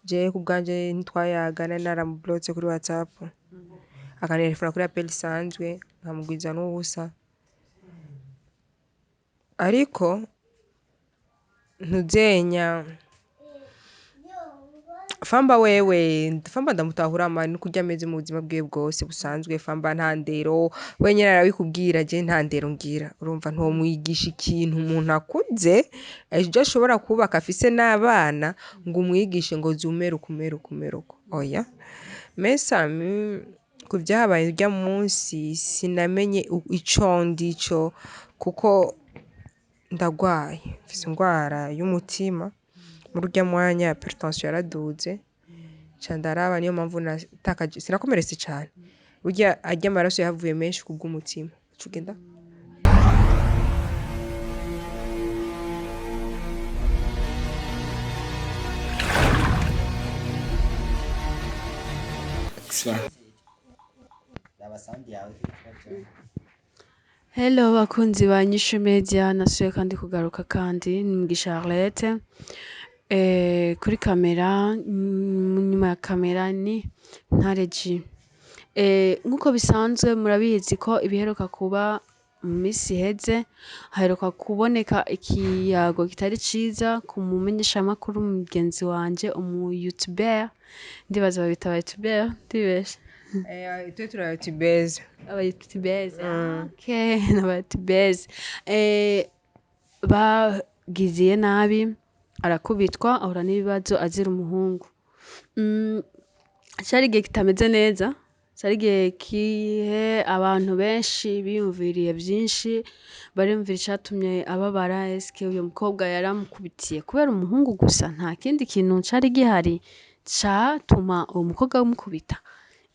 Jewe ku bwanje ntitwayagana, naramublotse kuri WhatsApp, akantelefona kuri appel isanzwe nkamugwiza n'ubusa. Ariko ntuzenya Famba wewe, Famba ndamutahura mani nukurya ameze mu buzima bwiwe bwose busanzwe. Famba nta ndero, wenyene arabikubwira, je nta ndero ngira. Urumva ntiwomwigisha ikintu umuntu akuze ejo ashobora kubaka afise n'abana ngo umwigishe ngo zumere uku umere uku umere uku, oya. Mais Sami, ku vyahabaye urya munsi sinamenye ico ndico kuko ndagwaye, mfise ingwara y'umutima. Muri urya mwanya hypertension yaraduze, nca ndaraba, niyo mpamvu natakaje, sinakomeretse cane, burya arya amaraso yahavuye menshi kubw'umutima uca ugenda. Hello bakunzi ba Nyishu Media, nasuye kandi kugaruka kandi ni Mugisha Charlotte. Kuri kamera, nyuma ya kamera ni Ntare G. Nkuko bisanzwe murabizi ko ibiheruka kuba mu minsi iheze, haheruka kuboneka ikiyago kitari ciza ku mumenyeshamakuru mugenzi wanje, umu youtuber, ndibaza babita aba youtuber, ndibeshe? Twe turi abayutubeze. Aba youtubers, okay, aba youtubers bagiziye nabi, arakubitwa, ahura n'ibibazo azira umuhungu. Cari igihe kitameze neza, cari igihe kihe abantu benshi biyumviriye vyinshi, bariyumvira icatumye ababara. Eske uyo mukobwa yaramukubitiye kubera umuhungu gusa, nta kindi kintu cari gihari catuma uwo mukobwa amukubita?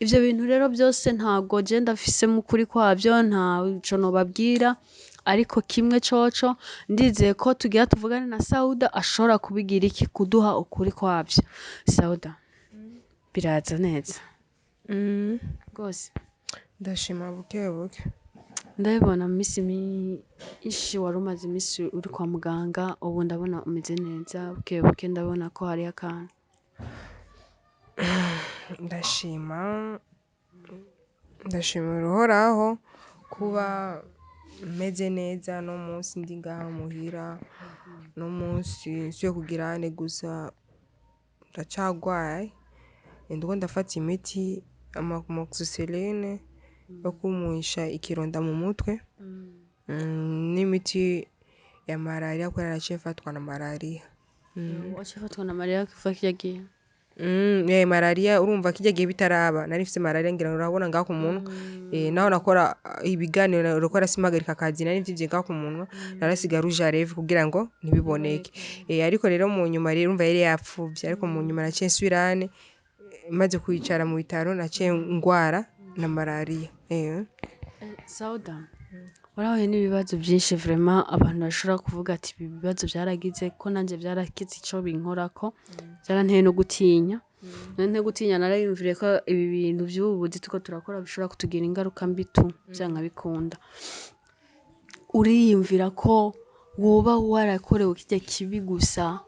Ivyo bintu rero vyose ntabwo je ndafisemo ukuri kwavyo, ntaco nobabwira, ariko kimwe coco ndizeye ko tugira tuvugane na Sauda ashobora kubigira iki, kuduha ukuri kwavyo. Sauda, biraza neza rwose? Ndashima buke buke. Ndabibona mu minsi myinshi wari umaze iminsi uri kwa muganga, ubu ndabona umeze neza buke buke, ndabona ko hariho akantu. Ndashima, ndashimira Uhoraho kuba meze neza no munsi ndi ngaha muhira, no munsi nsubiye kugira ane, gusa ndacagwaye, ndiko ndafata imiti amoxicilline yo kumisha ikironda mu mutwe, n'imiti ya malaria kubera naciye mfatwa na malaria. Waciye ufatwa na malaria kuva kirya gihe? Malaria, urumva kirya gihe bitaraba nari mfise malaria, ngira urabona ngaha ku munwa, naho nakora ibiganiro nariko simpagarika akazi, nari mvyimvye ngaha ku munwa, narasiga rouge à lèvres kugira ngo ntibiboneke. Ariko rero mu nyuma rero urumva yari yapfuvye, ariko mu nyuma naciye nsubirane, maze kwicara mu bitaro naciye ngwara na malaria. Sauda, warahuye n'ibibazo byinshi vraiment, abantu bashobora kuvuga ati ibi bibazo byaragize ko nanjye byaragize ico binkorako, byaranteye no gutinya. Nanteye gutinya, nariyumviriye ko ibi bintu by'ubu buzi turiko turakora bishobora kutugira ingaruka mbi tu vyanka bikunda. Uriyumvira ko woba warakorewe kirya kibi gusa,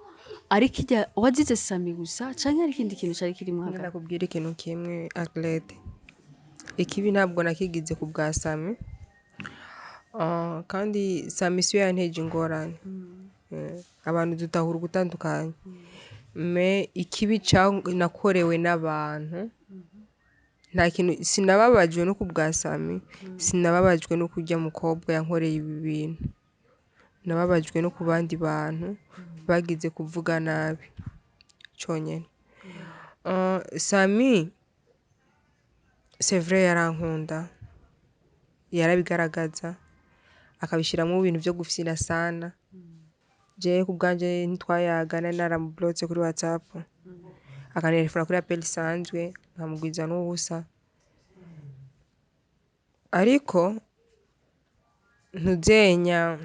ari kirya wazize Sami gusa, canke hari ikindi kintu cari kirimwo hagati? Ndakubwira ikintu kimwe Arlette, ikibi ntabwo nakigize ku bwa Sami, kandi Sami siwe yanteje ingorane. Abantu dutahura ugutandukanye, mais ikibi nakorewe n'abantu, nta kintu, sinababajwe no ku bwa Sami, sinababajwe no kurya mukobwa yankoreye ibi bintu, nababajwe no ku bandi bantu bagize kuvuga nabi conyene. Sami c'est vrai yarankunda, yarabigaragaza, akabishiramwo ibintu vyo gufyina sana. Jewe ku bwanje ntitwayagana, naramublotse kuri WhatsApp, akantelefona kuri appel isanzwe nkamugwiza n'ubusa. Ariko ntuzenya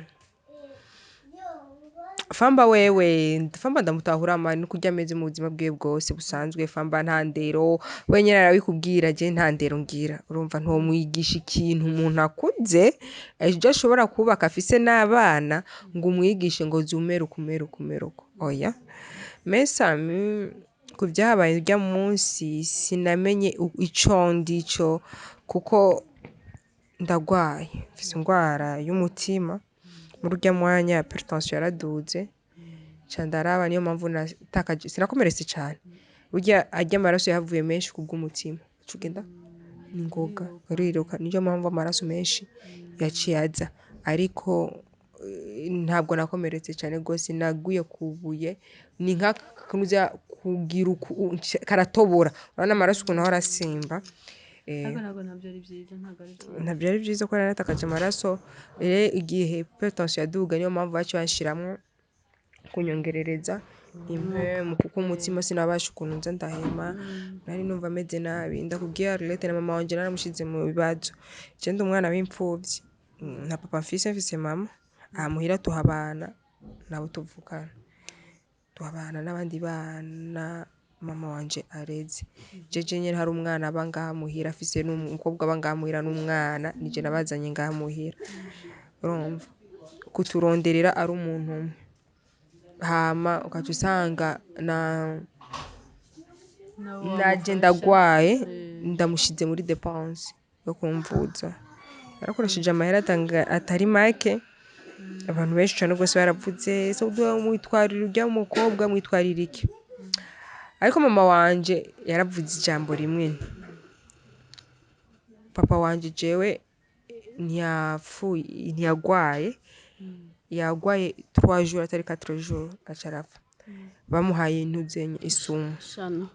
Famba wewe, Famba ndamutahura mani nukurya ameze mu buzima bwiwe bwose busanzwe. Famba nta ndero, wenyene arabikubwira, je nta ndero ngira. Urumva ntiwomwigisha ikintu umuntu akuze ejo ashobora kubaka afise n'abana ngo umwigishe ngo zumere uku umere uku umere uku, oya. Mais Sami, Ku vyabaye urya munsi sinamenye ico ndico, kuko ndagwaye, mfise ingwara y'umutima. Muri urya mwanya hypertension yaraduze, nca ndaraba, niyo mpamvu natakaje, sinakomeretse cane. Burya arya amaraso yahavuye menshi kubw'umutima, uca ugenda ningoga uriruka, niyo mpamvu amaraso menshi yaciye aza. Ariko ntabwo nakomeretse cane gose, naguye kubuye, ni nka kuza kugira uku karatobora, urabona amaraso ukuntu ahora asimba. Ariko ntabwo ari byiza, ntabwo ari byiza. Ntabyo ari byiza ko naratakaje amaraso. Rero igihe hypertension yaduga, niyo mpamvu baciye banshiramwo kunyongerereza impemu, kuko umutima sinabasha ukuntu nza ndahema, nari numva meze nabi. Ndakubwiye Arlette, na mama wanje naramushize mu bibazo. Je ndi umwana w'impfuvyi, nta papa mfise, mfise mama. Aha muhira tuhabana nabo tuvukana, tuhabana n'abandi bana mama wanje areze. Jeje nyene hari umwana aba ngaha muhira, afise n'umukobwa aba ngaha muhira n'umwana, nije nabazanye ngaha muhira. Urumva kuturonderera ari umuntu umwe, hama ugaca usanga na naje ndagwaye, ndamushize muri dépense yo kumvuza, yarakoresheje amahera atari make. Abantu benshi cane rwose baravuze: "So mwitwarira urya mukobwa, mwitwarira iki?" Ariko mama wanje yaravuze ijambo rimwe: "Papa wanje jewe ntiyapfuye, ntiyagwaye, yagwaye 3 jours atari 4 jours, aca arapfa, bamuhaye intuzenye isumu." Shano.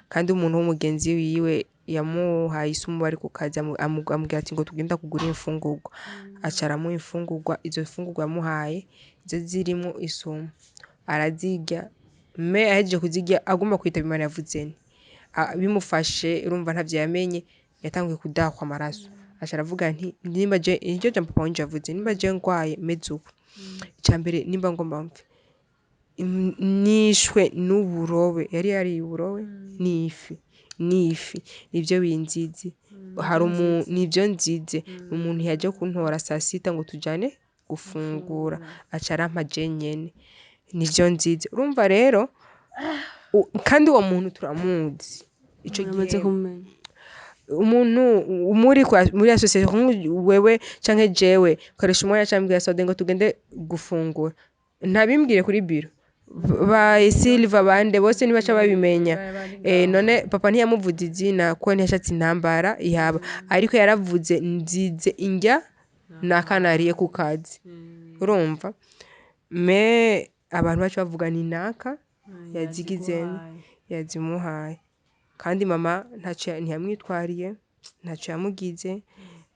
Kandi umuntu w'umugenzi wiwe yamuhaye isumu bari ku kazi, amubwira ati ngo tugenda kugura imfungurwa, aca aramuha imfungurwa. Izo mfungurwa yamuhaye zo zirimo isumu, arazirya. Me ahejeje kuzirya agomba kwitaba Imana, yavuze nti bimufashe, urumva ntavyo yamenye, yatanguye kudahwa amaraso, aca aravuga nti nimba je, iryo jambo papa wanje yavuze, nimba je ngwaye meze uku, icambere nimba ngomba mpfe nishwe n'uburobe, yari yariye uburobe n'ifi, nivyo binzize, hari nivyo nzize, umuntu yaje kuntora saa sita ngo tujane gufungura, aca arampa je nyene, nivyo nzize. Urumva rero kandi uwo muntu turamuzi ico Uramaze gihe kumumenya. Umuntu muri muri association, wewe canke jewe, koresha umwanya cambwira Saude ngo tugende gufungura, ntabimbwire kuri biro ba Silva, bande bose nibaca babimenya. None papa ntiyamuvuze izina ko ntiyashatse intambara ihaba, ariko yaravuze nzize indya nakanariye ku kazi. Urumva me abantu bacu bavuga ni naka yazigize, yazimuhaye. Kandi mama ntacyo ntiyamwitwariye, ntacyo yamugize,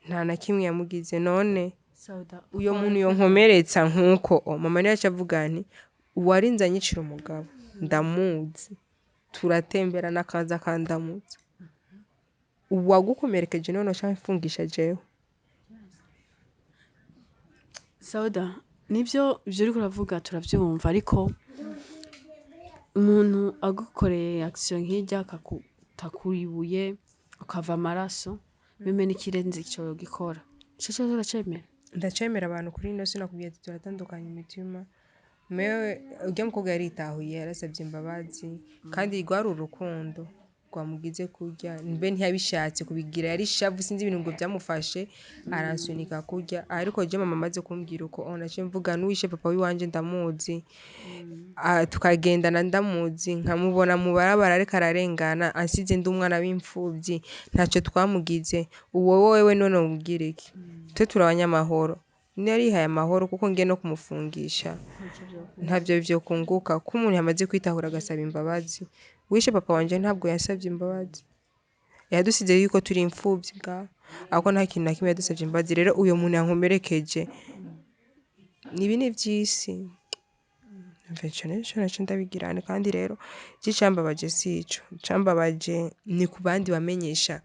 nta na kimwe yamugize. None Sauda, uyo muntu yonkomeretsa nkuko mama niwe yaca avuga nti uwarinze anyicira umugabo ndamuzi, turatembera n'akaza kandamutsa, uwagukomerekeje none uca mfungisha jewe. Sauda, nibyo ibyo uriko uravuga turabyumva, ariko umuntu agukoreye action nk'ijya, akagutakura ibuye ukava amaraso, meme n'ikirenze ico gikora, ico cose uracemera? Ndacemera. Abantu kuri ino sinakubwiye ati turatandukanye imitima. Mewe urya mukobwa yaritahuye, yarasabye imbabazi, kandi rwari urukundo rwamugize kurya, mbe ntiyabishatse kubigira, yari ishavu, sinzi ibintu ngo byamufashe aransunika kurya. Ariko je mama amaze kumbwira uko, oh, naciye mvuga n'uwishe papa wiwanje ndamuzi. Ah, tukagendana ndamuzi, nkamubona mu barabara ariko ararengana, ansize ndi umwana w'imfuvyi, ntacyo twamugize. Uwo wewe none umubwire iki? Twe turi abanyamahoro, narihaye amahoro, kuko ngiye no kumufungisha ntabyo vyokunguka, ko umuntu yamaze kwitahura agasaba imbabazi. Wishe papa wanje ntabwo yasabye imbabazi, yadusize yuko turi imfuvyi bwa, ariko nta kintu na kimwe yadusabye imbabazi. Rero uyo muntu yankomerekeje, nibi ni ivy'isi. Umva ico nico naco ndabigirane. Kandi rero je icambabaje si ico, icambabaje ni ku bandi bamenyesha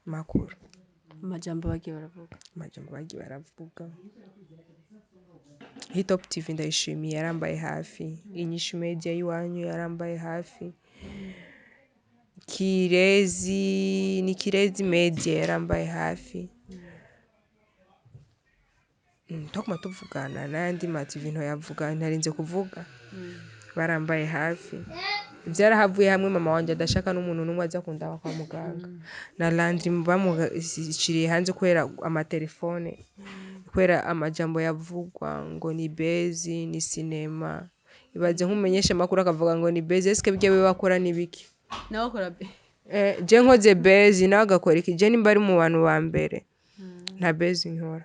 makuru. Amajambo bagiye baravuga. Amajambo bagiye baravuga. Hitop TV ndayishimiye, yarambaye hafi. Inyishu Media y'iwanyu yarambaye hafi. Kirezi ni Kirezi Media yarambaye hafi. Twaguma tuvugana n'ayandi ma TV ntoyavuga, ntarinze kuvuga, barambaye hafi. Vyarahavuye hamwe mama wanje adashaka n'umuntu n'umwe aza kundaba kwa muganga. Na Landry bamushiriye hanze kubera amatelefone, kubera amajambo yavugwa ngo ni bezi ni sinema. Ibaze nk'umumenyesha makuru akavuga ngo ni bezi, eske bijya bakora ni biki? Nawe akora be. Je nkoze bezi nawe agakora iki? Je nimba ari mu bantu ba mbere nta bezi nkora,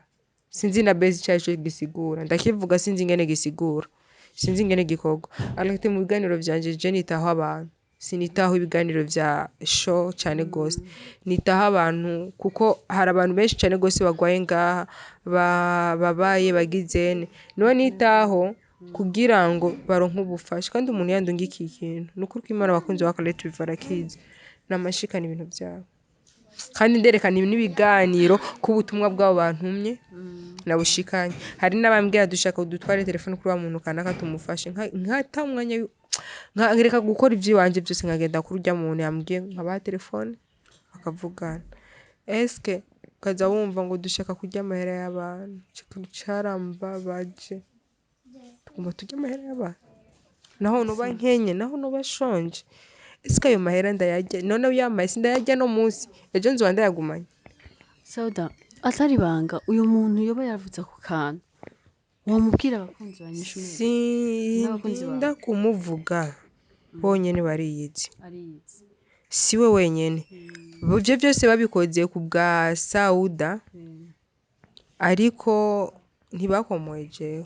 sinzi na bezi icyo aricyo gisigura, ndakivuga sinzi ingene gisigura, sinzi ingene gikorwa. Ariko mu biganiro vyanje je nitaho abantu, sinitaho ibiganiro vya show cane gose, nitaho abantu kuko hari abantu benshi cane gose bagwaye ngaha, babaye bagizene, niwe nitaho kugira ngo baronke ubufasha. Kandi umuntu yandungikiye ikintu, ni ukuri ko Imana abakunzi ba Colette barakizi, namashikana ibintu vyabo, kandi nderekana n'ibiganiro ko ubutumwa bwabo bantumye nabushikanye. Hari n'abambwira dushaka dutware telefone kuri wa muntu kanaka tumufashe, nkata umwanya nkareka gukora ivy'iwanje byose nkagenda kuri urya muntu yambwiye, nkabaha telefone bakavugana. Eske ukaza wumva ngo dushaka kurya amahera y'abantu, ico kintu carambabaje. Tugomba turya amahera y'abantu naho noba nkenye, naho noba shonje, eske ayo mahera ndayarya? None uyamaye sindayarya no munsi, ejo nzoba ndayagumanye. Sauda, atari ibanga, uyu muntu yoba yavuze ako kantu wamubwira abakunzi ba Nyishu Media n'abakunzi bawe? Sindinda kumuvuga, bonyene bariyizi. Ariyizi. Siwe wenyene, ivyo vyose babikoze ku bwa Sauda, ariko ntibakomoye jewe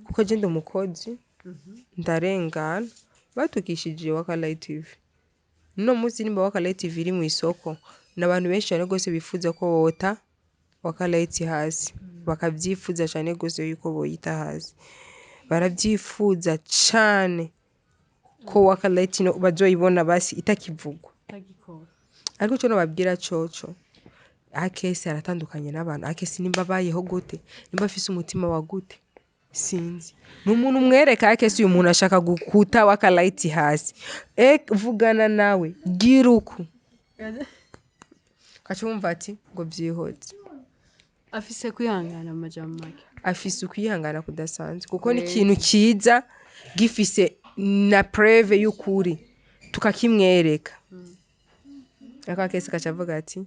kuko je ndi umukozi ndarengana. Batukishije Wakalight TV. No munsi nimba Wakalight TV iri mw'isoko, n'abantu benshi cane gose bifuza ko bota Wakalight hasi, bakavyifuza cane gose yuko boyita hasi, baravyifuza cane ko Wakalight no bazoyibona basi itakivugwa. Itagikora. Ariko ico nobabwira coco, Akesi aratandukanye n'abantu. Akesi nimba abayeho gute, nimba afise umutima wa gute, sinzi. Ni umuntu umwereka Akesi, uyu muntu ashaka gukuta Wakalight hasi, vugana nawe gira uku, ugaca wumva ati ngo vyihoze. Afise kwihangana amajambo make. Afise ukwihangana kudasanzwe, kuko ni ikintu kiza gifise na preuve y'ukuri tukakimwereka, ariko Akesi gaca avuga ati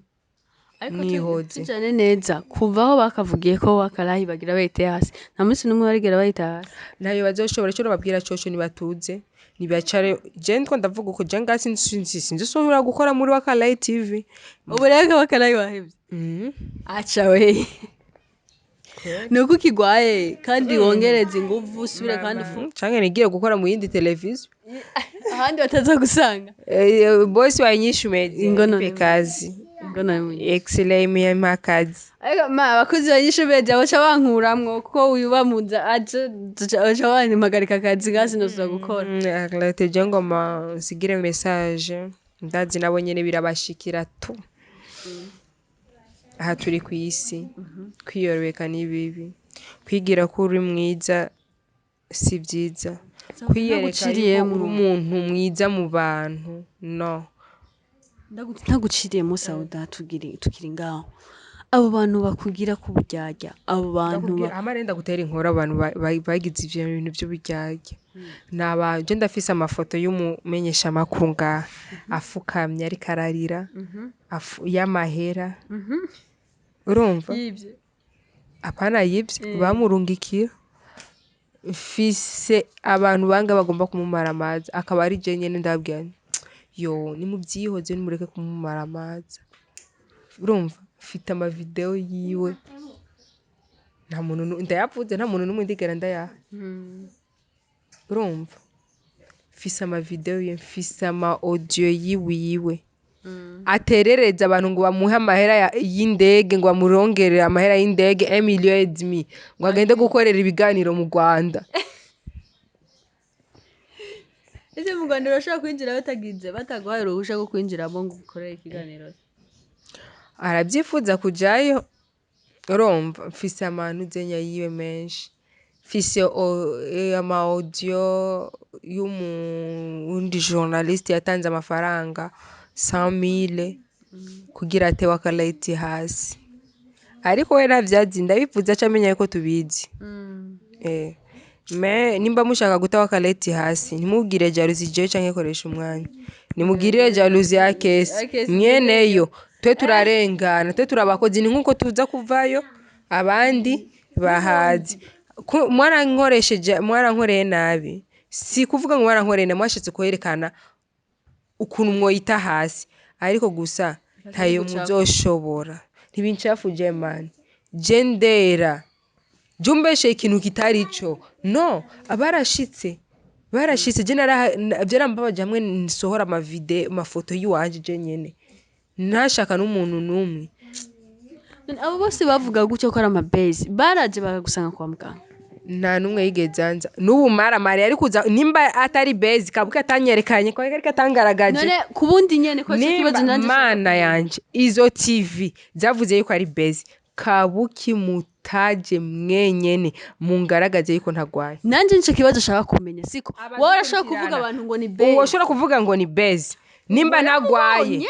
Ariko mwihoze. Tujane neza, kuva aho bakavugiye ko Wakalayi bagira bayite hasi, nta munsi n'umwe barigera bayita hasi. Ntayo bazoshobora. Ico nobabwira coco, nibatuze, nibacare. Je ndiko ndavuga uko, je ngaha sinzosubira gukora muri Wakalight TV. Ubu rero ko Wakalayi wahevye, aca we nuko ukigwaye kandi wongereza inguvu, usubire kandi ufu. Canke nigiye gukora mu yindi televiziyo ahandi bataza gusanga. Bosi wa Inyishu Media. Ingono. Nipe kazi. Ingono. Excellent makazi. Ariko ma abakozi ba Inyishu Media baca bankuramwo kuko uyu bamuza aje baca bampagarika akazi ngasi nosuza gukora. Arlette, je ngoma nsigire message, ndazi nabo nyene birabashikira tu. Aha turi ku isi, kwiyorobeka ni bibi, kwigira ko uri mwiza si vyiza, kwiyereka yuko uri umuntu mwiza mu bantu no. Ntaguciriyemo Sauda, tukiri ngaho, abo bantu bakugira ku buryarya, abo bantu Hamwe arenda gutera inkuru, abantu bagize ivyo bintu vy'uburyarya ni abantu je ndafise amafoto y'umumenyesha makuru ngaha afukamye ariko ararira y'amahera, urumva? Yivye. Apana yivye, bamurungikira. Mfise abantu banga bagomba kumumara amazi, akaba ari je nyene ndababwira nti, yo nimuvyihoze, nimureke kumumara amazi. Urumva, mfite amavideo yiwe, nta muntu ndayavuze, nta muntu n'umwe ndigera ndayaha. Urumva, mfise amavideo yiwe, mfise ama audio yiwiwe aterereza abantu ngo bamuhe amahera y'indege, ngo bamurongerere amahera y'indege 1,5 million, ngo agende gukorera ibiganiro mu Rwanda. Ese mu Rwanda urashobora kwinjira batagize bataguhaye uruhusha rwo kwinjiramo ngo ukorere ikiganiro? Arabyifuza kujayo. Urumva, mfise amanuzenya yiwe menshi, mfise ama audio y'umundi journaliste yatanze amafaranga 100,000 kugira ate Wakalight hasi, ariko we ntavyazi. Ndabivuze aca amenya yuko tubizi. Me nimba mushaka guta wakaleti hasi, ntimugire jalousie jewe canke koresha umwanya, nimugirire jalousie ya kesi. Akesi. Mweneyo twe turarengana, twe turabakozi, ni nkuko tuza kuvayo abandi bahazi. Mwarankoresheje, mwarankoreye nabi. Si kuvuga ngo mwarankoreye nabi, mwashatse kwerekana ukuntu mwoyita hasi, ariko gusa ntayo muzoshobora. Ntibincafuje mani, je ndera jumbeshe ikintu kitari cyo. No abarashitse barashitse, je byarambabaje hamwe nsohora amavide, amafoto y'iwanje je nyene ntashaka n'umuntu n'umwe. None abo bose bavuga gutyo ko ari amabezi, baraje bakagusanga kwa muganga? Nta n'umwe yigeze anza n'ubu maramare yari kuza nimba atari bezi kabuka atanyerekanye ko ariko atangaragaje. None ku bundi nyene ko ico nimba kibazo nanje mana yanje, izo TV zavuze yuko ari bezi, kabuki mutaje mwenyene mungaragaze yuko ntagwaye. Nanje nico kibazo shaka kumenya, siko wowe urashobora kuvuga abantu ngo ni bezi? Uwo ushobora kuvuga ngo ni bezi nimba ntagwaye.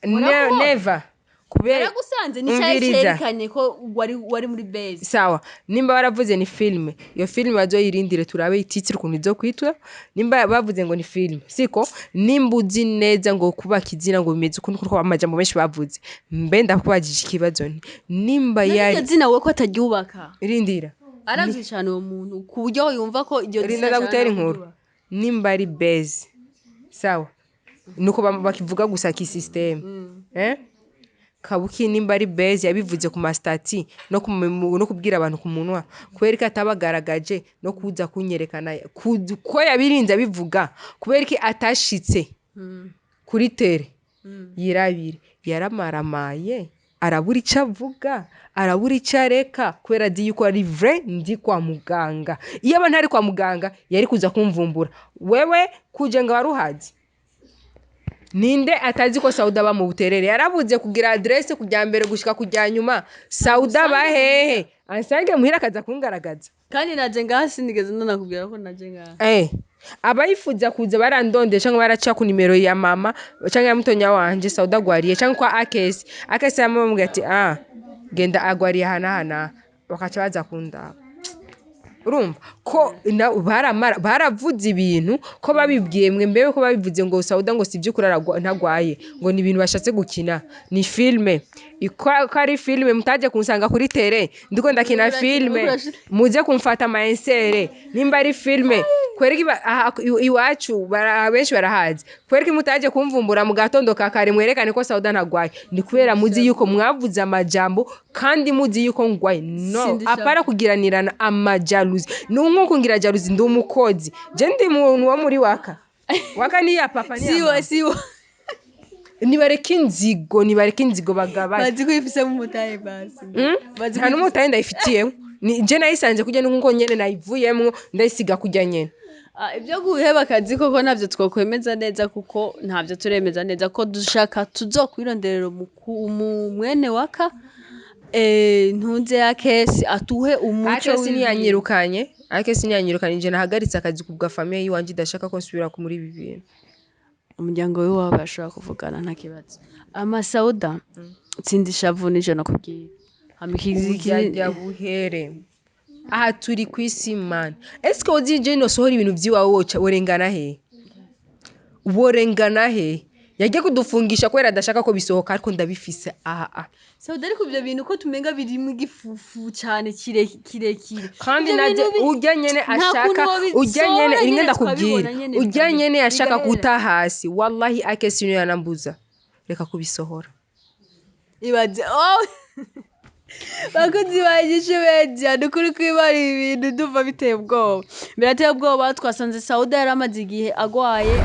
Waramubonye? Never, kubera Yaragusanze nicyayi Umviriza. Cerekanye ko wari muri bezi. Sawa, nimba baravuze ni filime, iyo filime bazoyirindire turabe ititire ukuntu izo kwitwa. Nimba bavuze ngo ni filime, siko nimba uzi neza ngo kubaka izina ngo bimeze ukuntu, kuko amajambo menshi bavuze, mbe ndakubajije ikibazo nti nimba iryo yari zina wowe ko ataryubaka? Rindira. Arazwi cyane uwo muntu ku buryo yumva ko iryo Rinda zina ndagutera ashaka inkuru. kuryubaka. Nimba ari bezi, sawa, nuko bakivuga gusa ki system, eh kabuki nimba ari bezi yabivuze ku mastati no kubwira abantu ku munwa, kubera ko atabagaragaje no kuza kunyerekana ko yabirinze abivuga, kubera ko atashitse kuri tere yirabire, yaramaramaye, arabura icyo avuga, arabura icyo areka, kubera azi yuko ari vrai ndi kwa muganga. Iyo aba ntari kwa muganga yari kuza kumvumbura. Wewe kuje ngo waruhazi, ninde atazi ko Sauda aba mu Buterere? Yarabuze kugira adresse kujya mbere gushika kujya nyuma. Sauda bahehe ansange muhira akaza kungaragaza. Kandi naje ngaha sinigeze nanakubwira ko naje ngaha. Abayifuza kuza barandondera cyangwa baraca ku nimero ya mama cyangwa ya mutonya wanje, Sauda agwariye, cyangwa kwa Akesi. Akesi yamubwira ati: "Ah, genda agwariye aha n'aha n'aha," bakaca baza kundaba. Urumva ko baramara baravuze ibintu ko babibwiye mwe, mbewe ko babivuze ngo Sauda ngo si iby'ukuri ntagwaye, ngo ni ibintu bashatse gukina, ni filme. Ko ari filme, mutaje kunsanga kuri tere ndiko ndakina filme, muze kumfata ama insere. Nimba ari filme, kwereka aha, iwacu benshi barahazi, kwereka mutaje kumvumbura mu gatondo ka kare mwerekane ko Sauda ntagwaye, ni kubera muzi yuko mwavuze amajambo kandi muzi yuko ngwaye. No Sindi shavu. Apara kugiranirana amajalousie, ni nkuko ngira jalousie. Ndi umukozi je, ndi muntu wo muri waka waka, ni ya papa ni ya Siwe. mama. Siwe. Nibareke inzigo, nibareke inzigo bagabanye. Bazi ko ifisemo umutahe basi. Bazi Nta n'umutahe ndayifitiyemo. Ni je nayisanze kujya nkuko nyene nayivuyemwo, ndayisiga kujya nyene. Ah, ibyo guheba akazi koko ntabyo twakwemeza neza, kuko ntabyo turemeza neza ko dushaka tuzokwironderera mwene waka ntunze ya kesi atuhe umuco Akesi w'ibintu. ntiyanyirukanye, Akesi ntiyanyirukanye, je nahagaritse akazi kubwa famille yiwanje idashaka ko nsubira muri ibi bintu. Umuryango w'iwabo bashobora kuvugana nta kibazo. Amasauda tsinda ishavu n'ijana nakubwira. Hama Uburyarya buhere aha turi ku isi man. Eske uzi je nosohora ibintu vyiwawe, woca worengana he, worengana he? Yagiye kudufungisha kubera adashaka ko bisohoka, ariko ndabifise aha aha. Sauda, ariko ibyo bintu ko tumenga birimo igifufu cyane kirekire. Kandi Ibyo naje bintu urya nyene nta ashaka kuntu wobisohora urya nyene nyene rimwe ndakubwira tukabibona nyene urya nyene ashaka bigahera. kuta hasi, wallahi Akesi niyo yanambuza reka kubisohora. Ibaze, oh! Bakunzi ba Inyishu Media, ni ukuri kwibara ibintu ndumva biteye ubwoba, birateye ubwoba. Twasanze Sauda yari amaze igihe agwaye.